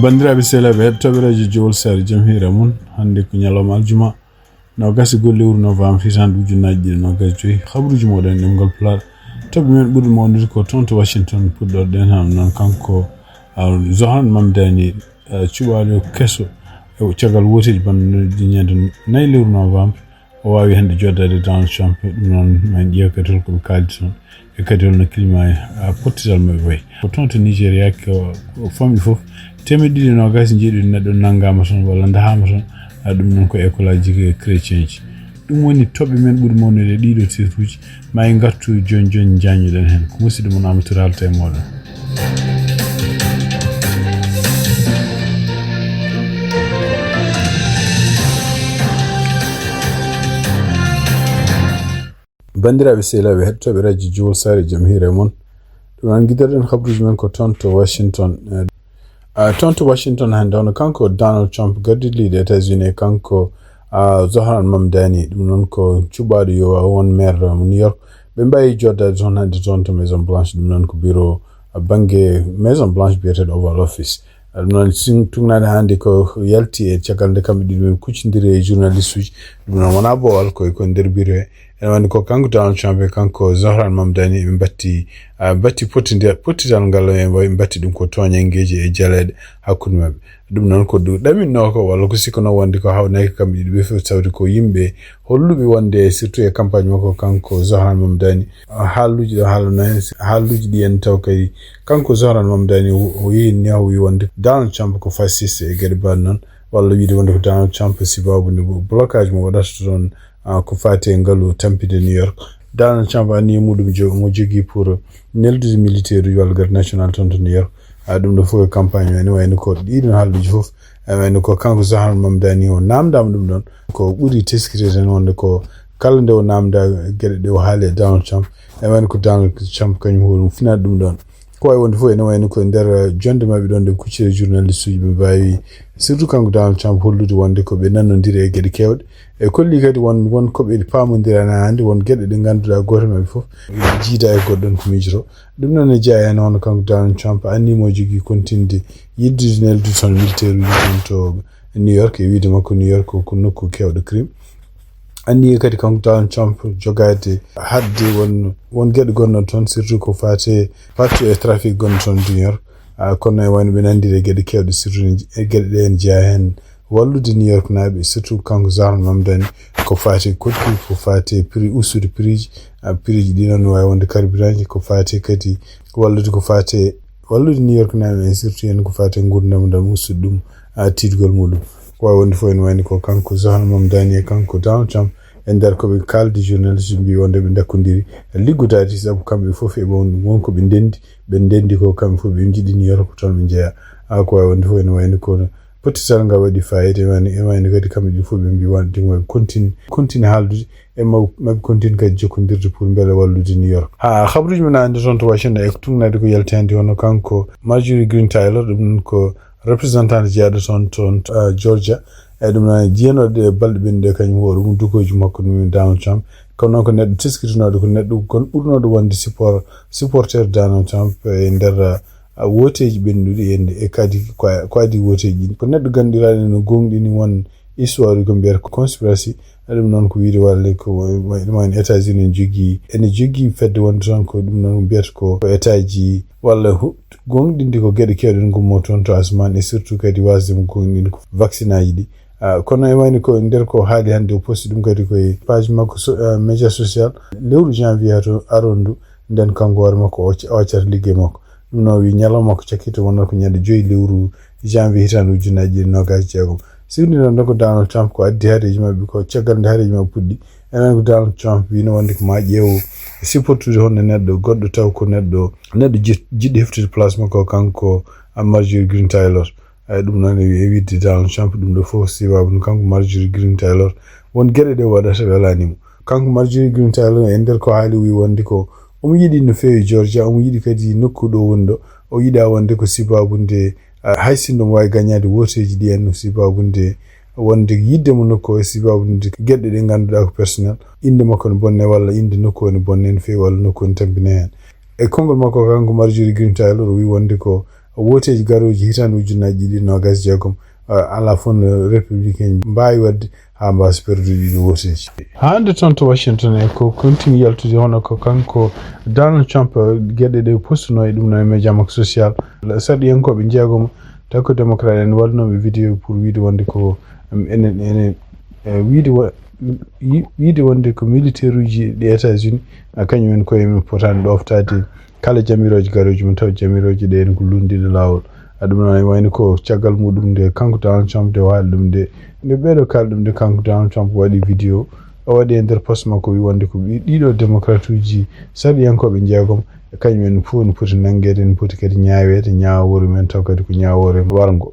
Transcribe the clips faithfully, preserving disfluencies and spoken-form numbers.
Banndiraaɓe sehilaaɓe heɗotooɓe radio Jowol Saare, jam hiire mon. Hannde ko ñalawma aljuma, noogas e go'o lewru novembre, hitaande ujunnaji ɗiɗi e noogas e joy. Habruuji mooɗon e ɗemngal Pulaar. Toɓɓe men ɓurɗe mawnude ko toon to Washington puɗɗorɗen, hono noon kanko, ah, Zohran Mamdani, ah, cuɓaaɗo keso e caggal wooteeji banndinooji ñande nayi lewru novembre. O waawi hannde jooɗaade e Donald Trump, ɗum noon ma en ƴeew kadi holko ɓe kaaldi toon, e kadi holno climat, ah, pottital maɓɓe wayi. Ko toon to Nigeria, ko, ko famɗi fof, teemeɗɗe ɗiɗi e noogas e jeeɗiɗi neɗɗo nanngaama toon walla ndahaama toon, ah, ɗum noon ko école aji chrétien ji. Ɗum woni toɓɓe men ɓuri mawnude e ɗiɗo titre uji, ma en ngartu jooni jooni njaññoɗen heen. Ko musidɗo mon Amadou Touré haalta e mooɗon. Banndiraaɓe sehilaaɓe heɗotooɓe radio Jowol Saare, jam hiire mon. Ɗum noon, giɗirɗen habruuji men ko toon to Washington. Eh, ah, toon to Washington hannde, hono kanko Donald Trump, gardiiɗo leydi États-Unis, e kanko, ah, Zohran Mamdani, ɗum noon ko cuɓaaɗo yo won maire mo New York. Ɓe mbaawi jooɗaade toon hannde toon to Maison Blanche, ɗum noon ko bureau, ah, bannge Maison Blanche biyeteeɗo Oval Office. Ah, ɗum noon, sin-, tugnaade hannde ko yalti e caggal nde kamɓe ɗiɗo ɓe kuccondiri e journaliste uji. Ɗum noon wonaa boowal, ko e, ko e nder bureau he. Ene wayno ko kanko Donald Trump e kanko Zohran Mamdani ɓe mbatti, ah, mbatti pottidi-, pottital ngal, ɓe mbawi mbatti ɗum ko tooñanngeeji e jaleeɗe hakkunde maɓɓe. Ɗum noon ko ɗum ɗaminno ko, walla ko sikkanoo wonde ko hawnayka kamɓe ɗiɗo ɓe fof, tawde ko yimɓe holluɓe wonde, surtout e campagne makko kanko Zohran Mamdani, ah, haaluuji ɗo haalana heen, haaluuji ɗi en taw kadi kanko Zohran Mamdani o, o yeeyni, o wi wonde Donald Trump ko fasciste e geɗe mbaɗ noon, walla wiide wonde ko Donald Trump sababu nde blocage mo waɗata toon, ah, ko faati e ngalu tampinde New York. Donald Trump anniya muɗum jo-, mo jogii pour neldude militaire uji walla garde national toon to New York. Ah, ɗum ɗo fof ko campagne o, ene wayno ko ɗiɗon haalduuji fof. Ene wayno ko kanko Zohran Mamdani o naamndaama ɗum ɗoon. Ko ɓuri teskiteede tan wonde ko kala nde o naamndaa geɗe ɗe o haali e Donald Trump, ene wayno ko Donald Trump kañum hoore mum finaani ɗum ɗoon. Ko wayi wonde fof, ene wayno ko e nder, eh, jonnde maɓɓe ɗoon nde kuccita e journaliste uji, ɓe mbaawi, surtout kanko Donald Trump, hollude wonde ko ɓe nanondiri e geɗe keewɗe. E kolli kadi won, won ko ɓe paamondirani hannde, won geɗe ɗe ngannduɗaa gooto maɓɓe fof jiida e goɗɗo on ko miijoto. Ɗum noon ne jeyaa heen, hono kanko Donald Trump anniya mo jogii kontinde yiddude neldude toon militaire uji toon to New York, e wiide makko New York ko, ko nokku keewɗo crime. Anniya kadi kanko Donald Trump jogaade haɗde won, won geɗe gonɗon toon, surtout ko faati, faati e trafic gonɗo toon New York. Ah, kono e wayno ɓe nanndiri e geɗe keewɗe, surtout e geɗe ɗe en jeyaa heen wallude New York naaɓe, surtout kanko Zohran Mamdani, ko faati e koɗki, ko faati e prix, ustude prix ji, ah, prix ji ɗi noon no waawi wonde carburant ji, ko faati kadi wallude, ko faati wallude New York naaɓe en, surtout en ko faati e nguurndam ɗam, ustude ɗum, ah, tiiɗgol muɗum. Ko waawi wonde fof ene wayno ko kanko Zohran Mamdani e kanko Donald Trump e nder ko ɓe kaaldi journaliste mbi wonde ɓe ndakkondiri liggodaade, sabu kamɓe fof e won, won ko ɓe ndenndi, ɓe ndenndi ko kamɓe fof ɓe njiɗi New York ko toon ɓe njeyaa. Ah, ko waawi wonde fof ene wayno ko pottital ngal waɗi fayida, ene wayno, ene wayno kadi kamɓe ɗiɗo fof ɓe mbi wonde maɓe continue, continue haaldude e maw-, maɓe continue kadi jokkondirde pour mbele wallude New York. Ha, habruuji men hannde toon to Washington e ko tugnaade ko yalti hannde, hono kanko Marjorie Greene Taylor, ɗum noon ko représentant jeyaaɗo toon, toon, ah, Georgia. E ɗum noon, jiyanoɗo e balɗe ɓennuɗe kañum hoore mum, dugooji makko ɗum Donald Trump. Kono noon ko neɗɗo teskitinooɗo, ko neɗɗo kon ɓurnooɗo wonde support, supporter Donald Trump e nder, ah, wooteeji ɓennuɗi e, e kadi ko, ko adii wooteeji ɗin. Ko neɗɗo ganndiraaɗo no gooŋɗini won histoire ko mbiyata ko conspiracy. Ɗum noon ko wiide walla ko wa-, wa-, wayno États-Unis ne jogii, ene jogii fedde wonde toon ko ɗum noon mbiyata ko, ko État ji walla hu-, gooŋɗinde ko geɗe keewɗe ngummo toon to asamaan, e surtout kadi waasde mo gooŋɗinde ko vaccin aji ɗi. Ah, kono e wayno ko nder ko haali hannde, o posti ɗum kadi ko e page makko so-, ah, média social, lewru janvier to aroon ndu, nden kanko hoore makko o c-, o accata liggey makko. Ɗum noon o wi ñalawma makko cakkito wonata ko ñande joyi lewru janvier hitaande ujunnaji ɗiɗi e noogas e jeegom. Siwndi noon ko Donald Trump ko addi hareeji maɓɓe ko caggal nde hareeji maɓɓe puɗɗi. Enen ko Donald Trump wino wonde ko ma ƴeew sipportude honno neɗɗo goɗɗo taw ko neɗɗo, neɗɗo ji-, jiɗɗo heftude place makko kanko, ah, Marjorie Greene Taylor. Ay, ɗum noon e, e wiide Donald Trump, ɗum ɗo fof sababu no kanko Marjorie Greene Taylor won geɗe ɗe waɗata welaani mo. Kanko Marjorie Greene Taylor e nder ko haali wi wonde ko omo yiɗi no feewi Georgia, omo yiɗi kadi nokku ɗo woni ɗo. O yiɗa wonde ko sababu nde, ah, hay sinno omo waawi gañaade wooteeji ɗi en, no sababu nde wonde yiɗde mo nokku o, sababu nde geɗe ɗe ngannduɗaa ko personnel, innde makko ne bonne walla innde nokku o ne bonne no feewi walla nokku o ne tampine heen. E konngol makko kanko Marjorie Greene Taylor o wi wonde ko wooteeji garooji hitaande ujunnaaji ɗiɗi noogaas jeegom, alaa fof no républicain mbaawi waɗde haa mbaasa perdude ɗiɗo wooteeji. Haa hannde toon to Washington e ko continue yaltude, hono ko kanko Donald Trump, geɗe ɗe postunoo e ɗum no e média makko social. Sarɗiyankooɓe njeegom, tawi ko démocrate en, waɗnooɓe vidéo pour wiide wonde ko enen enen e wiide wa- yi- wiide wonde ko militaire uji ɗi États-Unis, a kañum en koye men potaani ɗoftaade kala jamirooje garooji mum, taw jamirooje ɗe en ko lunndiiɗo laawol. A ɗum noon wayno ko caggal muɗum nde kanko Donald Trump nde o haali ɗum nde, nde ɓeeɗo kaali ɗum nde kanko Donald Trump waɗi vidéo, o waɗi e nder poste makko wi wonde ko ɓi- ɗiɗo démocrate uji sarɗiyankooɓe njeegom, kañum en fof no poti nanngeede, no poti kadi ñaaweede, ñaawoore men taw kadi ko ñaawoore warngo.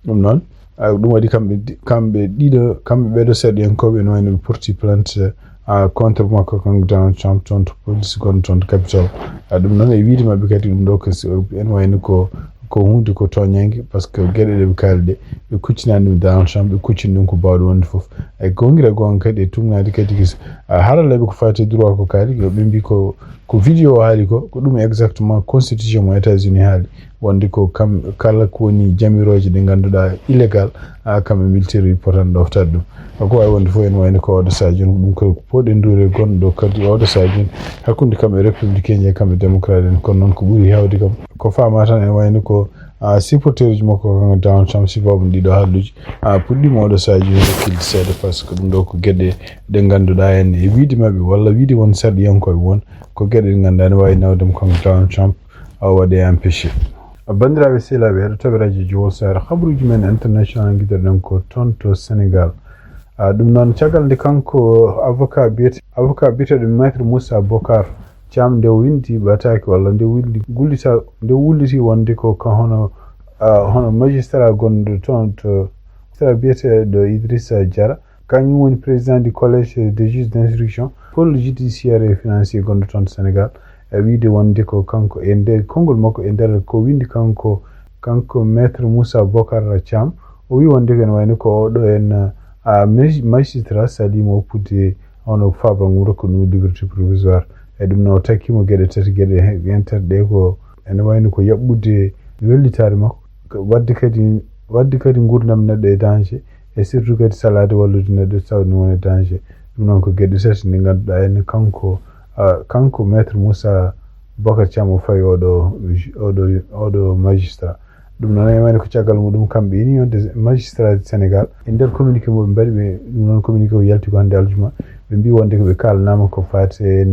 Ɗum noon, a, ɗum waɗi kamɓe di- kamɓe ɗiɗo, kamɓe ɓeeɗo sarɗiyankooɓe ene wayno ɓe porti plainte, a, contre makko kanko Donald Trump toon to police gonɗo toon to Capitol. A, ɗum noon e wiide maɓɓe kadi ɗum ɗo ko si- ene wayno ko ko huunde ko tooñaange, par ce que geɗe ɗe ɓe kaali ɗe, ɓe kuccinaani ɗum Donald Trump, ɓe kuccini ɗum ko baawɗo wonde fof. E goongira goonga kadi e tugnaade kadi ko s- a, haralleeɓe ko faati e droit ko kaali, ɓe mbi ko ko vidéo o haali ko, ko ɗum exactement constitution mo États-Unis haali, wonde ko kam kala ko woni jamirooje ɗe ngannduɗaa illégal, a, kamɓe militaire uji potan ɗoftaade ɗum. Ko wawi wonde fof ene wayno ko oɗo sadio, ɗum ko poɗe nduure gonɗo kadi oɗo sadio hakkunde kamɓe républicain ji e kamɓe démocrate en, kono noon ko ɓuri heewde kam ko faama tan ene wayno ko, a, supporteur uji makko kanko Donald Trump, sifaɓum ɗiɗo haalluji, a, puɗɗima oɗo sadio hakkilde seeɗa, par ce que ɗum ɗo ko geɗe ɗe ngannduɗaa en e wiide maɓɓe walla wiide won sarɗiyankooɓe won ko geɗe ɗe ngannduɗaa ne waawi nawde mo kanko Donald Trump, o waɗe empêché. Banndiraaɓe sehilaaɓe, heɗotooɓe radio Jowol Sahara, habaruuji men international ngiɗirɗen ko toon to Sénégal. A, ɗum noon caggal nde kanko avocat biyete avocat biyeteɗo maître Moussa Bocar Thiam nde o windi ɓataake walla nde wulli gullita nde wulliti wonde ko ka hono, a, hono magistrat gonɗo toon to magistrat biyeteɗo Idrissa Diarra, kañum woni président du collège des juges d'instruction pour le judiciaire et financier gonɗo toon to Sénégal, e wiide wonde ko kanko e nder konngol makko e nder ko windi kanko kanko maître Moussa Bocar Thiam, o wi wonde ko ene wayno ko oɗo en, a, magi- magistrat salima woppude hono faabagol mum rokkude ɗum liberté provisoire. E ɗum noon o takkima geɗe tati, geɗe he- enter ɗe ko ene wayno ko yaɓɓude wellitaare makko, ko waɗde kadi waɗde kadi nguurndam neɗɗo e danger, e surtout kadi salaade wallude neɗɗo tawde ne woni danger. Ɗum noon ko geɗe tati ɗe ngannduɗaa ene kanko, a, kanko maître Moussa Bocar Thiam o fawi oɗo oɗo oɗo magistrat. Ɗum noon ene wayno ko caggal muɗum kamɓe union des magistrats du Sénégal e nder communiqué mo ɓe mbaɗi ɓe, ɗum noon communiqué o yalti ko hannde aljuma, ɓe mbi wonde ko ɓe kaalanaama ko faati e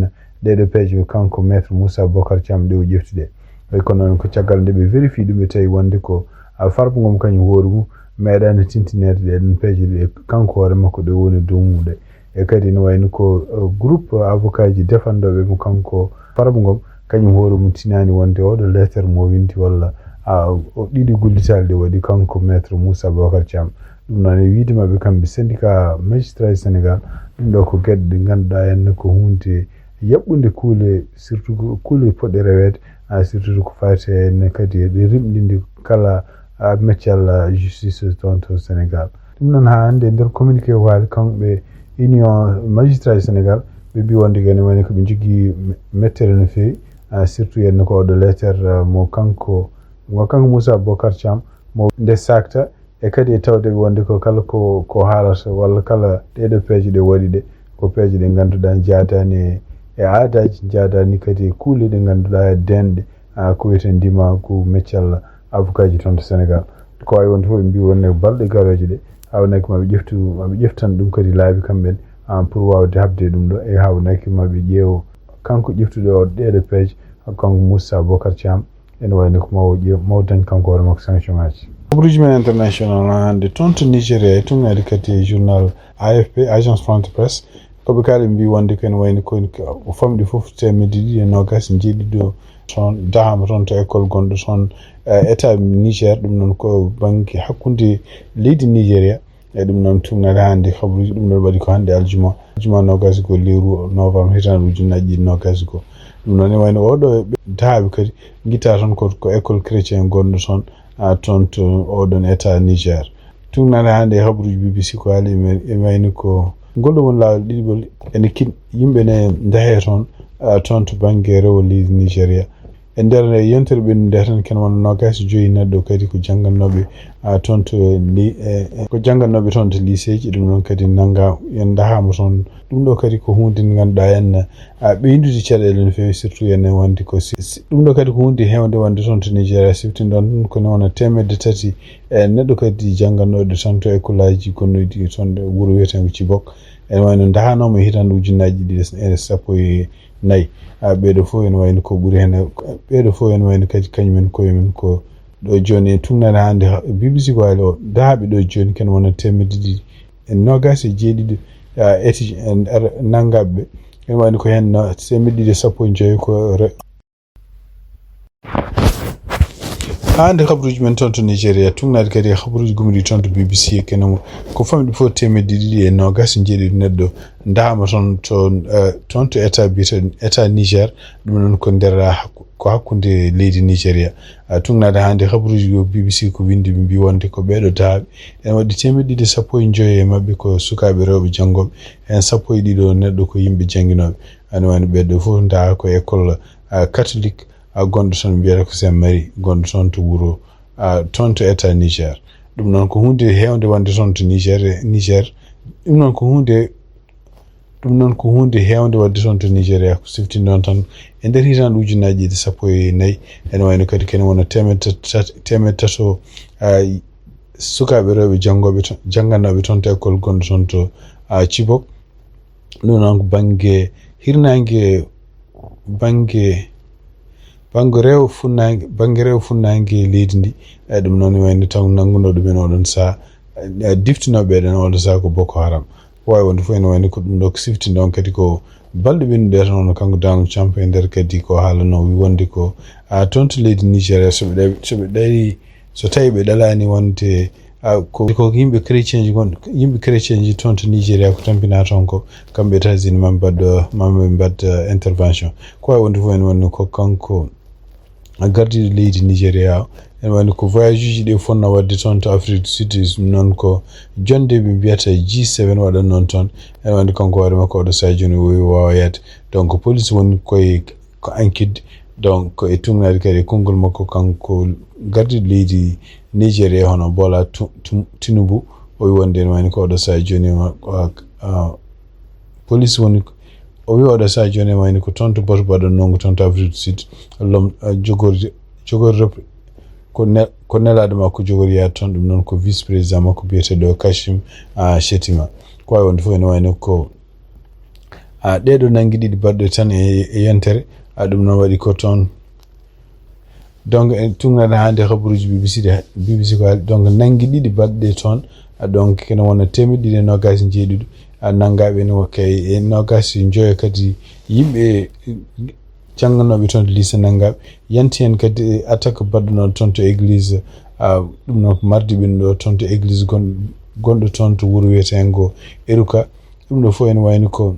ɗeɗo peeje ko kanko maître Moussa Bocar Thiam ɗe o ƴefti ɗe. Ɓay kono noon ko caggal nde ɓe vérifié ɗum ɓe tawi wonde ko, a, farba ngom kañum hoore mum meeɗaani tintineede ɗe ɗum peeje ɗe kanko hoore makko ɗe woni dow mum ɗe. E kadi no wayno ko, uh, groupe avocat ji defandooɓe mo kanko farba ngom kañum hoore mum tinaani wonde oɗo lettre mo windi walla, a, o ɗiɗi gullitaali ɗe waɗi kanko maître Moussa Bocar Thiam. Ɗum noon e wiide maɓɓe kamɓe syndicat magistrat e Sénégal, ɗum ɗo ko geɗe ɗe ngannduɗaa henne ko hunde yaɓɓunde kuule, surtout ko kuule poɗɗe reweede, a, surtout ko faati henne kadi e ɗe rimɗinde kala, a, meccal, a, justice toon to Sénégal. Ɗum noon haa hannde e nder communiqué waali kamɓe union magistrat e Sénégal, ɓe mbi wonde gane woni ko ɓe njogii me- mettere no feewi, a, surtout henne ko oɗo lettre, a, mo kanko mo kanko Moussa Bocar Thiam mo nde sakta, e kadi e tawde wonde ko kala ko ko haalata walla kala ɗeɗo peeje ɗe waɗi ɗe ko peeje ɗe ngannduɗaa jaadaani e, e aadaaji, jaadaani kadi e kuule ɗe ngannduɗaa e denɗe, a, ko wiyeten ndimaagu meccal avocat ji toon to Sénégal. Ko wawi wonde fof ɓe mbi wonde balɗe garooje ɗe hawnaki maɓe ƴeftu maɓe ƴeftan ɗum kadi laabi kamɓen, a, pour wawde habde e ɗum ɗo e hawnaki maɓe ƴeewo kanko ƴeftuɗo o ɗeɗo peeje kanko Moussa Bocar Thiam. Ene wayno ko mawo ƴeew mawo dañ kanko hoore makko sanction ngaji. Habaruuji men international hannde toon to Nigeria e tugnaade kadi e journal A F P, Agence France Presse, ko ɓe kaali ɓe mbi wonde ko ene wayno ko o famɗi fof teemedde ɗiɗi e noogaas e jeeɗiɗo toon dahaama toon to école gonɗo toon, eh, état Niger, ɗum noon ko bannge hakkunde leydi Nigeria. E ɗum noon tugnaade hannde habaruuji ɗum ɗon waɗi ko hannde aljuma aljuma noogaas e goo lewru novembre hitaande ujunnaaji ɗiɗi noogaas e goo. Ɗum noon e wayno oɗo dahaaɓe kadi ngitta toon ko ko école chrétien gonɗo toon, a, toon to oɗon état Niger. Tugnaade hannde e habaruuji B B C ko haali e men e wayno ko ngol ɗo woni laawol ɗiɗiɓol ene kin yimɓe ne ndahee toon, a, toon to bannge rewo leydi Nigeria. E nder yontere ɓennude tan, ken wona noogaas e joyi neɗɗo kadi ko janngannooɓe, a, toon to li-, e, e, ko janngannooɓe toon to liseeji, ɗum noon kadi nannga, en ndahaama toon. Ɗum ɗo kadi ko huunde nde ngannduɗaa en, a, ɓeydude caɗeele no feewi, surtout en wonde ko si-, si-, ɗum ɗo kadi ko huunde heewde wonde toon to Nigeria, siftinɗon ko ne wona teemedde tati e neɗɗo kadi janngannooɓe toon to école aji gonnoɗi toon ɗo wuro wiyeteengo Chibok. Ene wayno ndahaanooma hitaande ujunnaaji ɗiɗi e sappo e nayi. A, ɓeeɗo fof ene wayno ko ɓuri heen, ɓeeɗo fof ene wayno kadi kañumen koye mum ko ɗo jooni e tuugnaade hannde ha-, B B C ko haali o dahaaɓe ɗo jooni ken wona teemedde ɗiɗi e noogaas e jeeɗiɗi, a, eti-, en, er, nanngaɓe ɓe. Ene wayno ko heen no teemedde ɗiɗi e sappo e joyi ko re-, hannde kabaruuji men toon to Nigeria, tuugnaade kadi e kabaruuji gumɗi toon to B B C e kene mum. Ko famɗi fof teemedde ɗiɗi e noogaas e jeeɗiɗi neɗɗo ndahaama toon to, eh, toon to état biyete-, état Niger, ɗum noon ko nder hakku-, ko hakkunde leydi Nigeria. A, tuugnaade hannde kabaruuji ɗo B B C ko winndi ɓe mbii wonde ko ɓeeɗo dahaaɓe. Ene waɗi teemedde ɗiɗi e sappo e joyi e maɓɓe ko sukaaɓe rewɓe janngooɓe. Heen sappo e ɗiɗo neɗɗo ko yimɓe jannginooɓe. Ene wayno ɓeeɗo fof ndahaa ko école, a, catholique, a, gonɗo toon mbiyata ko Saint Marie, gonɗo toon to wuro, a, toon to état Niger. Ɗum noon ko huunde heewnde wonde toon to Niger, Niger. Ɗum noon ko huunde, ɗum noon ko huunde heewnde waɗde toon to Nigeria, ko siftinɗon tan e nder hitaande ujunnaaji ɗiɗi sappo e nayi, ene wayno kadi kene wona teemedde tat-, teemedde tato, a, sukaaɓe rewɓe janngooɓe to-, janngannooɓe toon to école gonɗo toon to, a, Chibok. Ɗum noon ko bannge hirnaange, bannge, bannge rewo funnaange, bannge rewo funnaange leydi ndi. E ɗum noon wayno taw nannguno ɗumen oɗon saha, e, diftinooɓe ɗen oɗon saha ko Boko Haram. Ko waawi wonde fof ene wayno ko ɗum ɗo ko siftinɗon kadi ko balɗe ɓennuɗe tan, hono kanko Donald Trump e nder kadi ko haalano wi wonde ko, a, toon to leydi Nigeria, so ɓe ɗawi-, so ɓe ɗawi-, so tawi ɓe ɗalaani wonde, a, ko, ko yimɓe chrétien ji gon-, yimɓe chrétien ji toon to Nigeria ko tampinaa toon ko, kamɓe États-Unis maɓe mbaɗ, maɓe mbaɗ, eh, intervention. Ko waawi wonde fof ene wonde ko kanko gardiiɗo leydi Nigeria o. Ene wayno ko voyage uji ɗi fotnoo waɗde toon to Afrique du Sud, noon ko jonnde ɓe mbiyata G seven waɗan noon toon. Ene wayno kanko hoore makko oɗo sahaa jooni o waawa yahde. Donc, police woni koye ko enquête, donc, ko e tuugnaade kadi e konngol makko kanko gardiiɗo leydi Nigeria hono Bola Tu-, Tu-, Tinubu. O wi wonde ene wayno ko oɗo sahaa jooni ma, a, a, police woni, o wi oɗo sahaa jooni ene wayno ko toon to bato baɗo nongo toon to Afrique du Sud. Lom, a, jogori, jogori rep-, ko ne-, ko nelaaɗo makko jogori yaade toon, ɗum noon ko vice président makko biyeteeɗo Kashim, a, Shettima. Ko waawi wonde fof ene wayno ko, a, ɗee ɗoo nannge ɗiɗi baɗɗe tan e, e yontere, a, ɗum noon waɗi ko toon. Donc, en tuugnaade hannde kabaruuji B B C ɗi, B B C ko haali, donc, nannge ɗiɗi baɗɗe toon, a, donc, kene wona teemedde ɗiɗi e noogaas e jeeɗiɗo, a, nanngaaɓe ene kay e noogaas e joyo kadi yimɓe, e, jannganooɓe toon to lycée nanngaaɓe. Yanti heen kadi e attaque baɗɗo noon toon to église, a, ɗum noon ko mardi ɓennuɗo toon to église gon-, gonɗo toon to wuro wiyeteengo Eruka. Ɗum ɗo fof ene wayno ko,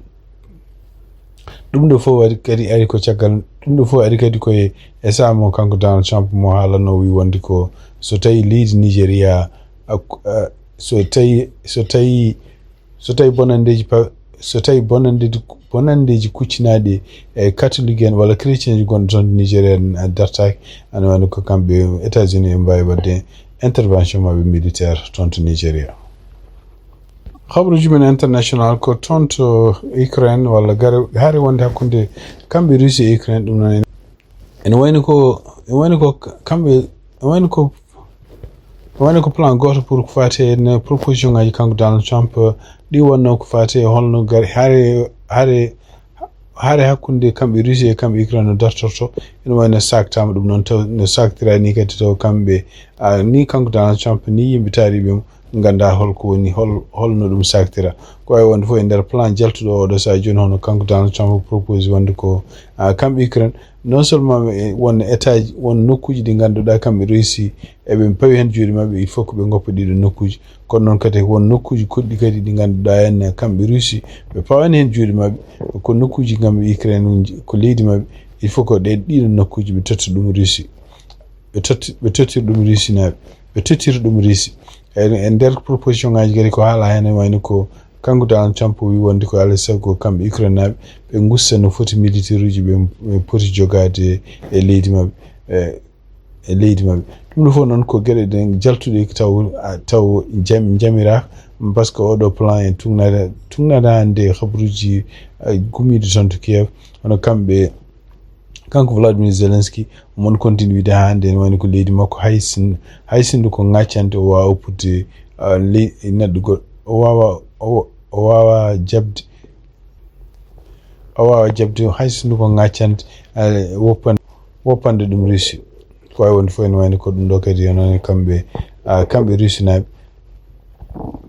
ɗum ɗo fof waɗi kadi ari ko caggal, ɗum ɗo fof ari kadi koye, e sahaa mo kanko Donald Trump mo haalano wi wonde ko so tawi leydi Nigeria, a, a, so tawi, so tawi, so tawi bonanndeeji pa-, so tawi bonanndeeji, bonanndeeji kuccinaaɗi e catholique en walla chrétien ji gonɗo toon Nigeria en dartaaki, ene wayno ko kamɓe États-Unis en mbaawi waɗde intervention maɓɓe militaire toon to Nigeria. Habaruuji men international ko toon to Ukraine, walla gare, hare wonde hakkunde kamɓe Russie e Ukraine, ɗum noon ene wayno ko, ene wayno ko kamɓe, ene wayno ko, ene wayno ko plan gooto pour ko faati e proposition ngaaji kanko Donald Trump, ɗi wonno ko faati e holno gare, hare, hare, hare hakkunde kamɓe Russie e kamɓe Ukraine no dartorto, ene wayno saktaama ɗum noon, taw no saktira ni kadi taw kamɓe, a, ni kanko Donald Trump ni yimɓe taariɓe mo ngannda holko woni, hol-, holno ɗum saktira. Ko wawi wonde fof e nder plan jaltuɗo oɗo saha jooni, hono kanko Donald Trump o propose wonde ko, a, kamɓe Ukraine, non seulement e won état ji, won nokkuji ɗi ngannduɗaa kamɓe Russie eɓe pawi heen juuɗe maɓɓe, il faut ko ɓe goppa ɗiɗo nokkuji. Kono noon kadi won nokkuji goɗɗi kadi ɗi ngannduɗaa en kamɓe Russie ɓe pawani heen juuɗe maɓɓe, ko nokkuji kamɓe Ukraine, ko leydi maɓɓe, il faut ko ɗe ɗiɗo nokkuji ɓe totta ɗum Russie. Ɓe totti, ɓe tottiri ɗum Russie naaɓe. Ɓe tottiri ɗum Russie. E, e nder proposition ngaji kadi ko haala heen, wayno ko Kanko Donald Trump o wi wonde ko alaa e sago kamɓe Ukraine naaɓe ɓe ngusta no foti militaire uji ɓe ɓe poti jogaade e leydi maɓɓe, e, e leydi maɓɓe. Ɗum ɗo fof noon ko geɗe ɗe jaltuɗe taw, a, taw jam-, jamiraaka, par ce que oɗo plan en tugnata, tugnata hannde habaruuji, a, gumiiɗo toon to Kiev, hono kamɓe, kanko Vladimir Zelensky, mon continue wiide haa hannde ene wayno ko leydi makko hay sin-, hay sinno ko ŋaccante o waawa oppude, a, ley-, neɗɗo goɗɗo, o waawa, o, o waawa jaɓde, o waawa jaɓde hay sinno ko ŋaccante, a, woppande, woppande ɗum Russie. Ko wayi wonde fof ene wayno ko ɗum ɗo kadi onon e kamɓe, a, kamɓe Russie naaɓe.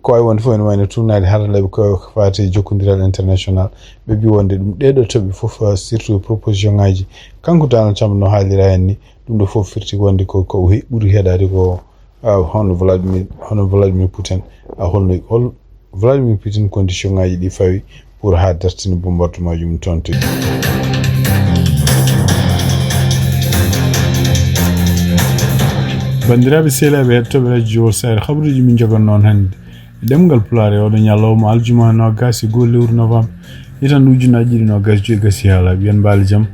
Ko wayi wonde fof ene wayno tuugnaade haralleeɓe ko faati e jokkondiral international. Ɓe mbi wonde ɗum ɗee ɗoo toɓɓe fof, a, surtout proposition ŋaaji, kanko Donald Trump no haalira heen ni, ɗum ɗo fof firti wonde ko, ko he-, ɓuri heɗaade ko, a, hono Vladimir, hono Vladimir Putin, a, holno, hol Vladimir Putin condition ŋaaji ɗi fawi pour haa dartina bombardement ji mum toon to. Banndiraaɓe sehilaaɓe heɗotooɓe radio Jowol Saare, habaruuji min njogan noon hannde e ɗemngal Pulaar e oɗo ñalawma aljuma noogaas e goo lewru novembre, hitan ujunaaji ɗiɗi noogaas joyi gasi haala. Mbiyen mbaali jam,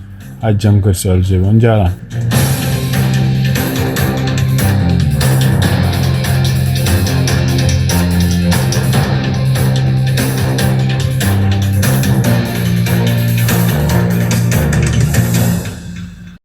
haa jam kadi so Alla jaɓi. On njaaraama.